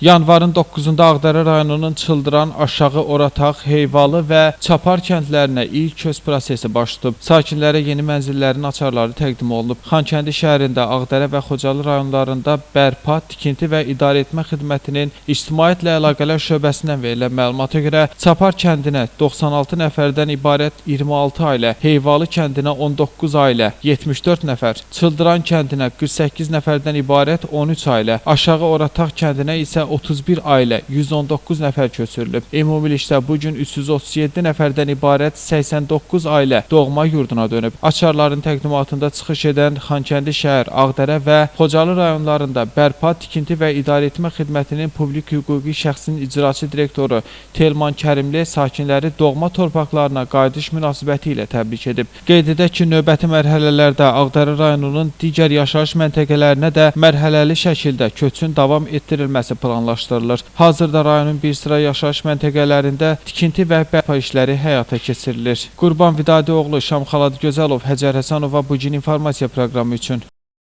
Yanvarın 9-da Ağdərə rayonunun Çıldıran, Aşağı Orataq, Heyvalı və Çapar kəndlərinə ilk köç prosesi baş tutub. Sakinlərə yeni mənzillərin açarları təqdim olunub. Xankəndi şəhərində, Ağdərə və Xocalı rayonlarında bərpa, tikinti və idarəetmə xidmətinin ictimaiyyətlə əlaqələr şöbəsindən verilən məlumata görə Çapar kəndinə 96 nəfərdən ibarət 26 ailə, Heyvalı kəndinə 19 ailə, 74 nəfər, Çıldıran kəndinə 48 nəfərdən ibarət 13 ailə, Aşağı Orataq kəndinə isə 31 ailə, 119 nəfər köçürülüb. Ümumilikdə bu gün 337 nəfərdən ibarət 89 ailə doğma yurduna dönüb. Açarların təqdimatında çıxış edən Xankəndi şəhər, Ağdərə və Xocalı rayonlarında bərpa, tikinti və idarəetmə xidmətinin publik hüquqi şəxsinin icraçı direktoru Telman Kərimli sakinləri doğma torpaqlarına qayıdış münasibəti ilə təbrik edib. Qeyd edək ki, növbəti mərhələlərdə Ağdərə rayonunun digər yaşayış məntəqələrinə də mərhələli şəkildə köçün davam etdirilməsi planlaşdırılır. Hazırda rayonun bir sıra yaşayış məntəqələrində tikinti və bərpa işləri həyata keçirilir. Qurban Vidadioğlu, Şamxal Adıgözəlov, Həcər Həsənova bu gün informasiya proqramı üçün.